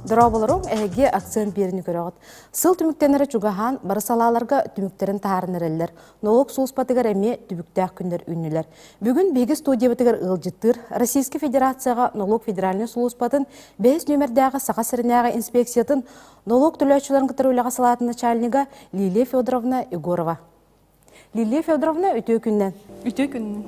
Дорооболоруҥ, эһиги акцент биэрини көрөҕүт. Сыл түмүктэнэрэ чугаһаан, бары салааларга түмүктэрин таһааран эрэллэр. Нолуок сулууспатыгар эмиэ түбүктээх күннэр үүннүлэр. Бүгүн биһиги студиябытыгар ыалдьыттыыр Российскай Федерацияҕа нолуок федеральнай сулууспатын бэһис нүөмэрдээҕи Саха сиринээҕи инспекциятын нолуок төлөөччүлэрин кытары үлэҕэ салаатын начальнига Лилия Федоровна Егорова. Лилия Федоровна, үтүө күннэн. Үтүө күннэн.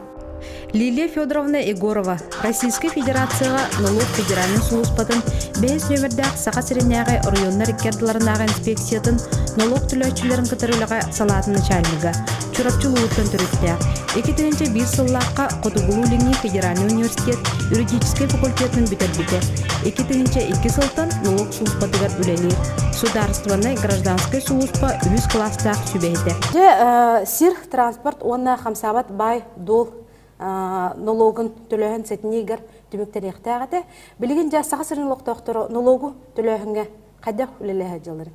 Лилия Федоровна Егорова, Российскай Федерацияҕа нолуок федеральнай сулууспатын бэһис нүөмэрдээх Саха сиринээҕи оройуоннар икки ардыларынааҕы инспекциятын нолуок төлөөччүлэрин кытары үлэҕэ салаатын начальнига, Чурапчы улууһуттан төрүттээх. 2001 сыллаахха Хотугулуу-Илиҥҥи федеральнай университет юридическай факультетын бүтэрбитэ. 2002 сылтан нолуок сулууспатыгар үлэлиир. Судаарыстыбаннай гражданскай сулууспа үһүс кылаастаах сүбэһитэ. Дьэ, сир, транспорт уонна хамсаабат баай-дуол нолуогун төлөөһүн сэтинньи ыйыгар түмүктэниэхтээх этэ. Билигин дьэ Саха сирин олохтоохторо нолуогу төлөөһүҥҥэ хайдах үлэлэһэ дьылларын?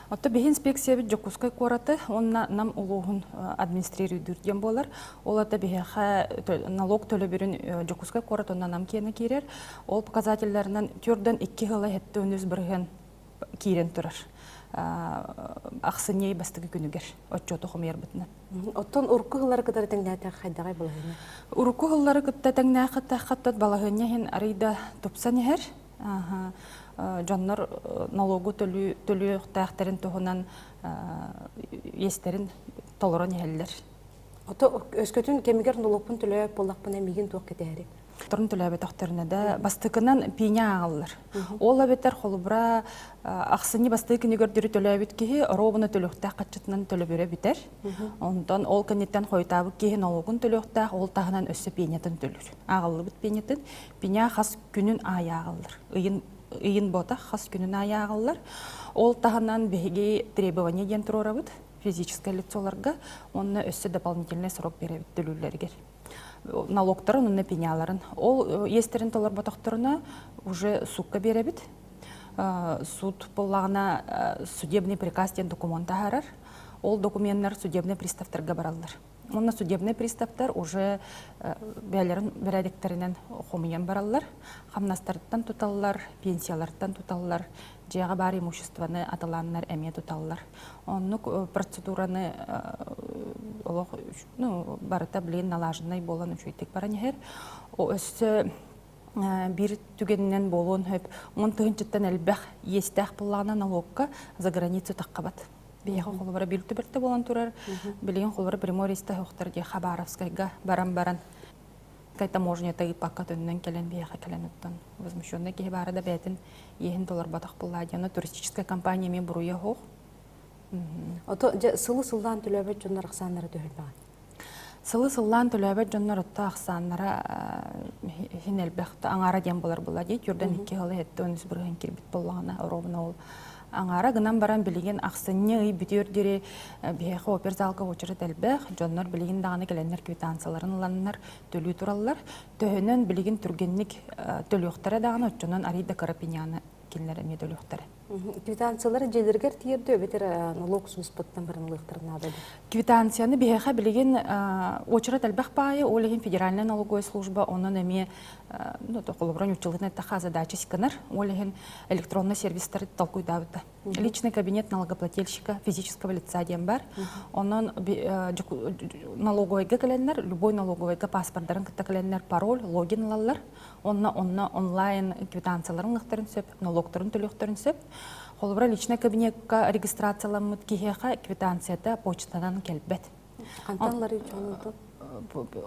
Отто биһи инспекциябыт Дьокуускай куораты уонна Нам улууһун администрируйдуур диэн буолар. Ол ата биһиэхэ налог төлөбүрүн Дьокуускай куорат уонна Нам киэнэ киирэр. Ол показателлэринэн төрдөн икки сыла 73 бырыһыан киирэн турар. Ахсынньы бастакы күнүгэр отчуоту хомуйарбытынан. Оттон урукку сыллары кытары тэҥнээтэх хайдаҕай балаһыанньа? Урукку сыллары кытта тэҥнээххэ балаһыанньа иһин арый да тупсан иһэр. Дьоннор налогу төлүөхтээхтэрин туһунан иэстэрин толорон иһэллэр. Ото өскөтүн кэмигэр нолуокпун төлөөбөт буоллахпына миигин туох кэтэһэрий? Торун төлөөбөтөхтөрүнэ да бастакынан пиня ааҕаллар. Ол эбэтэр холобура ахсынньы бастакы күнүгэр диэри төлөөбүт киһи оруобуна төлүөхтээх хаччытынан төлөбүрэ бүтэр. Онтон ол кэнниттэн хойутаабыт киһи нолуогун төлүөхтээх, ол таһынан өссө пенятын төлүүр. Ааҕыллыбыт пенятын пеня хас күнүн аайы ааҕаллар. Ыйын ыйын буотах хас күнүн аайы ааҕаллар. Ол таһынан биһиги требование диэн туруорабыт физическэй лицоларга уонна өссө дополнительный срок биэрэбит төлүүллэригэр. Налогтарын уонна пеняларын. Ол иэстэрин толорботохторуна уже суукка биэрэбит. Суд буоллаҕына судебный приказ диэн документ таһаарар. Ол докуменнар судебный приставтарга бараллар. Уонна судебный приставтар уже бэйэлэрин бэрээдэктэринэн хомуйан бараллар. Хамнастарыттан туталлар, пенсияларыттан туталлар, дьиэҕэ баар имуществоны атылааннар эмиэ туталлар. Оннук процедураны олох ну, барыта блин налаженный буолан үчүгэйдик баран иһэр. Өссө биир түгэнинэн буолуон сөп. 10 тыһыынчаттан элбэх иэстээх буоллаҕына налогка за границу таххабат. Биһиэхэ холобура биир түбэлтэ буолан турар. Билигин холобура Приморьеста суохтар дии Хабаровскайга баран баран таможнята ыыппакка төннөн кэлэн биһиэхэ кэлэн оттон возмущенный киһи баара да бэйэтин иэһин толорботох буоллаа диэн туристическая компания эмиэ буруйа суох. Ото дьэ сылы сыллаан төлөөбөт дьоннор ахсааннара төһөлбөҕө? Сылы сыллаан төлөөбөт дьоннор отто ахсааннара иһин элбэх аҥаара диэн буолар буолла дии. Түрдэн икки сыл иһэтте он үс бырыһын кирбит буоллаҕына оруобуна ол аҥаара гынан баран билигин ахсынньы ый бүтүөр диэри биһиэхэ опер залга очерет элбэх дьоннор билигин даҕаны кэлэннэр квитанцияларын ыланнар төлүү тураллар. Төһөнөн билигин түргэнник төлүөхтэрэ даҕаны оччонон арый да кыра пеняны кинилэр эмиэ төлүөхтэрэ. Квитанциялары дьиэлэригэр тиэрдүү эбэтэр налог сулууспатыттан баран ылыахтарын наада дуу? Квитанцияны биһиэхэ билигин очерет элбэх баайы, ол иһин федеральная налоговая служба онон эмиэ ну, холобура ньуччалытын эттэххэ задача гынар. Ол иһин электронный сервистары толкуйдаабыта. Личный кабинет налогоплательщика физического лица диэн бар. Онон налоговойга кэлэннэр, любой налоговойга паспордарын кытта кэлэннэр пароль, логин ылаллар. Онно онно онлайн квитанцияларын ылыахтарын сөп, налогтарын төлүөхтэрин сөп. Холобура, личный кабинекка регистрацияламмыт киһиэхэ квитанцията почтанан кэлбэт. Хантан ыларый оччоҕуну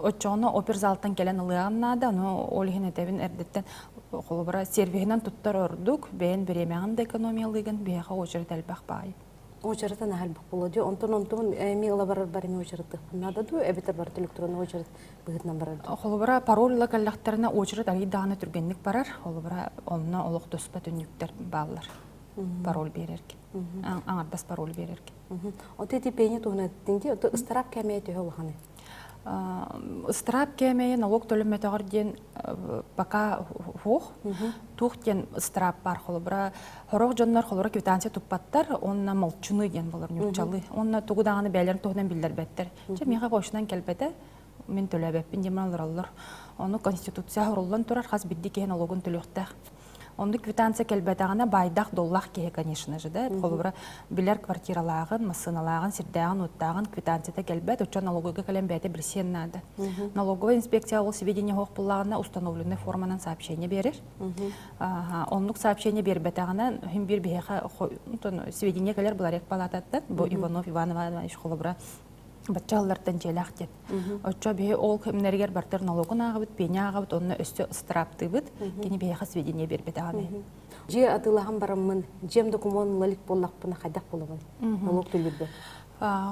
Оччоҕуна оперзалтан кэлэн ылыаҕын наада, ону ол иһин этэбин эрдэттэн холобура сервиһинэн туттар ордук, бэйэн бириэмэҕин да экономиялыыгын, биһиэхэ очередь элбэх баайы. Очередтан аһа элбэх буолуо дии. Онтон онтун эмиэ ыла барар бар эмиэ очередтыахпын наада дуу, эбэтэр барыта электронный очередь быһыытынан барар дуу? Холобура, пароль ыла кэллэхтэринэ очередь арыый даҕаны түргэнник барар. Холобура, онно олох туспа түннүктэр бааллар. Пароль биэрэргэ. Аҥардас пароль биэрэргэ. Ото ити пеня туһунан эттиҥ дии, ото ыстараап кээмэйэ төһө улаханый? Ыстараап кээмэйэ налог төлөммөтөҕөр диэн пока суох. Туох диэн ыстараап баар холобура сорох дьоннор холобура квитанция туппаттар, онно молчуны диэн болор ньууччалыы. Онно тугу даҕаны бэйэлэрин туһунан биллэрбэттэр. Чэ миэхэ почтанан кэлбэтэ. Мин төлөөбөппүн диэн олороллор. Ону Конституция суруллан турар хас биирдии киһи налогун төлүөхтээх. Оннук квитанция кэлбэтэҕинэ баайдаах доллаах киһи, конечно же, да, холобура билэр квартиралааҕын, массыыналааҕын, сирдээҕин-уоттааҕын квитанцията кэлбэт, оччо налоговыйга кэлэн бэйэтэ билсиэн наада. Налоговая инспекция ол сведения суох буоллаҕына установленный форманан сообщение биэрэр. Оннук сообщение биэрбэтэҕинэ иһин биир биһиэхэ сведения кэлэр Бларек палататтан, бу Иванов Иван Иванович холобура бачча ыаллартан дьиэлээх диэн. Оччо биһи ол кэмнэригэр бартар налогун ааҕабыт, пеня ааҕабыт, онно өссө ыстырааптыыбыт. Кини биһиэхэ сведения биэрбэтэҕин. Дьиэ атыылаһан бараммын, дьиэм докумуон ыла илик буоллахпына хайдах буолабын? Налог төлүүрбүн.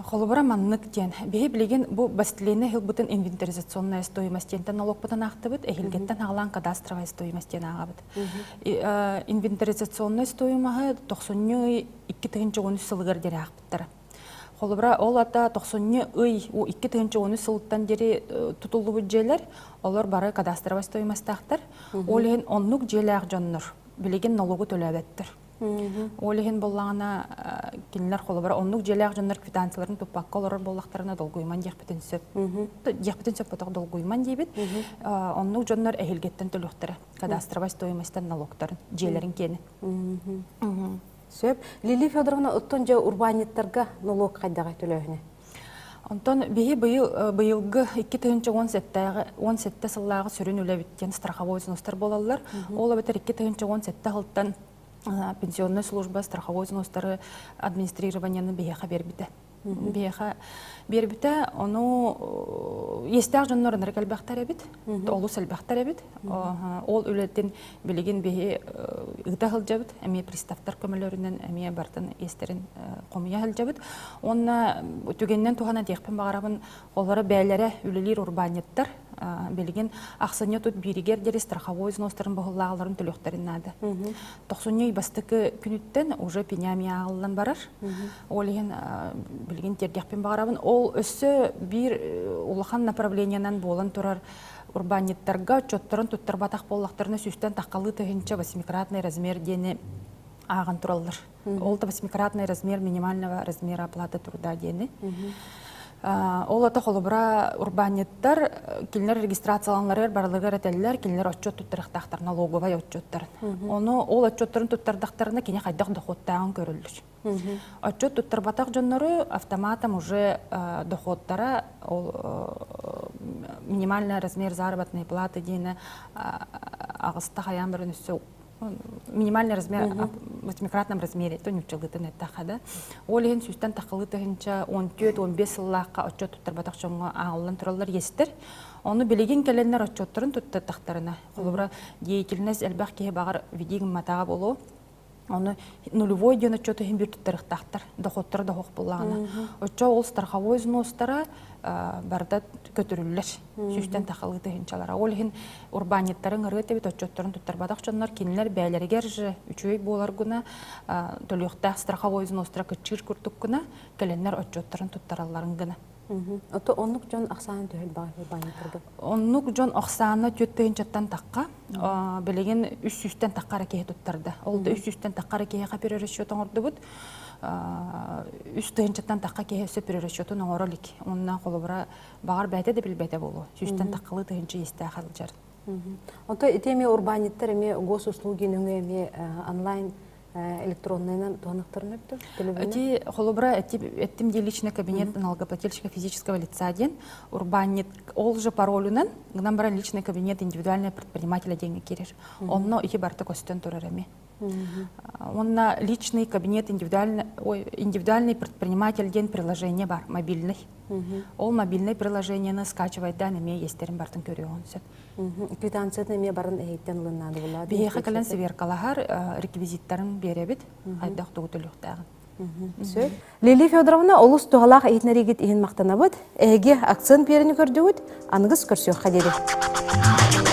Холобура маннык диэн. Биһи билигин бу бастилейный ылбытын инвентаризационная стоимость диэнтэн налогпытын аахтыбыт, эһилгэттэн аҕалаан кадастровая стоимость диэн ааҕабыт. Инвентаризационная стоимоһы тохсунньу ый 2013 сылыгар диэри аахпыттара. Холобура, ол ата тохсунньу ый 2013 сылыттан диэри тутуллубут дьиэлэр, олор бары кадастровай стоимостаахтар. Ол иһин оннук дьиэлээх дьоннор билигин налогу төлөөбөттөр. Ол иһин буоллаҕына кинилэр холобура оннук дьиэлээх дьоннор квитанцияларын туппакка олорор буоллахтарына долгуйуман диэхпитин сөп. Диэхпитин сөп ботох долгуйуман диибит. Оннук дьоннор эһилгэттэн төлүөхтэрэ кадастровай стоимостан налогтарын дьиэлэрин киэнэ. Сөп. Лилия Федоровна, оттон дьэ урбаанньыттарга нолуок хайдаҕай төлөөһүнэ? Онтон биһи быйыл быйылгы 2017 сыллааҕы сүрүн үлэбит диэн страховой взностар буолаллар. Ол эбэтэр 2017 сылтан пенсионная служба страховой взностары администрированиены биһиэхэ биэрбитэ. Биһиэхэ биэрбитэ, ону иэстээх дьоннор ынырык элбэхтэр эбит, олус элбэхтэр эбит. Ол үлэтин билигин биһи ыыта сылдьабыт, эмиэ приставтар көмөлөрүнэн эмиэ бартын иэстэрин хомуйа сылдьабыт. Уонна түгэнинэн туһанан диэхпин баҕарабын, олоро бээлэрэ үлэлиир урбаанньыттар билигин ахсынньы тут бииригэр диэри страховой взностарын быһыллааҕыларын төлүөхтэрин наада. Тохсунньу ый бастакы күнүттэн уже пенями ааҕыллан барар. Ол иһин билигин тиэрдиэхпин баҕарабын. Ол өссө биир улахан направлениенан буолан турар урбаанньыттарга отчетторун туттарбатах буоллахтарына сүүстэн таххалыы тыһыынча восьмикратный размер диэни ааҕан тураллар. Ол да восьмикратный размер минимального размера оплаты труда диэни. Ол ата холобура урбаанньыттар кинилэр регистрацияланалларыгар барыларыгар этэллэр, кинилэр отчет туттарыахтаахтар, налоговай отчеттарын. Ону ол отчеттарын туттардахтарына кини хайдах доходтааҕын көрөллөр. Отчет туттарбатах дьоннору автоматом уже доходтара ол минимальный размер заработной платы диэни аҕыста хайаан баран өссө минимальный размер восьмикратном размере то ньуччалыытын эттэххэ да ол иһин сүүстэн тахалыы тыһынча 14-15 сыллаахха отчет туттарбатах дьоҥҥо ааҕыллан тураллар иэстэр ону билигин кэлэннэр отчеттарын туттардахтарына холобура деятельность элбэх киһи баҕар веди гымматаҕа буолуо Ону нулевой диэн отчету иһин биир туттарыахтаахтар, доходтара да суох буоллаҕына. Оччо ол страховой взностара барыта көтүрүллэр. Сүүстэн тахалыы тыһыынчалара. Ол иһин урбаанньыттарын ырыа этэбит отчеттарын туттарбатах дьоннор кинилэр бэйэлэригэр же үчүгэй буолар гына төлүөхтээх страховой взностара кыччыыр курдук гына кэлэннэр отчеттарын туттаралларын гына. Ото оннук дьон ахсаана төһө элбэҕий урбаанньыттарга? Оннук дьон ахсаана түөрт тыһыынчаттан тахха. Билигин үс сүүстэн тахха эрэ киһи туттарда. Ол да үс сүүстэн тахха эрэ киһиэхэ перерасчет оҥордубут. Үс тыһыынчаттан тахха киһи өссө перерасчетун оҥоро илик. Онно холобура баҕар бэйэтэ да билбэтэ буолуо. Сүүстэн таххалыы тыһыынча иэстээх сылдьар. Онто ити эмиэ урбаанньыттар эмиэ госуслуги нөҥүө эмиэ онлайн электроннайынан туһаныахтарын өптө? Эти холобура эттим дии личный кабинет налогоплательщика физического лица диэн урбаанньыт ол же паролунан гынан баран личный кабинет индивидуальный предпринимателя диэҥҥэ киирэр. Онно ити барыта көстөн турар эми. Онно личный кабинет индивидуальный, ой, индивидуальный предприниматель диэн приложение бар мобильный. Ол мобильный приложениены скачивайдаан эмиэ иэстэрин бартын көрүөҕүн сөп. Квитанциятын эмиэ баран эһиттэн ылыннаады буоллаа. Биһиэхэ кэлэн сверкалаһар реквизиттарын биэрэбит, хайдах тугу төлүөхтээҕин. Сөп. Лилия Федоровна олус туһалаах иһитиннэриигит иһин махтанабыт. Эһиги акцент биэрэни көрдүгүт, аныгыс көрсүөххэ диэри.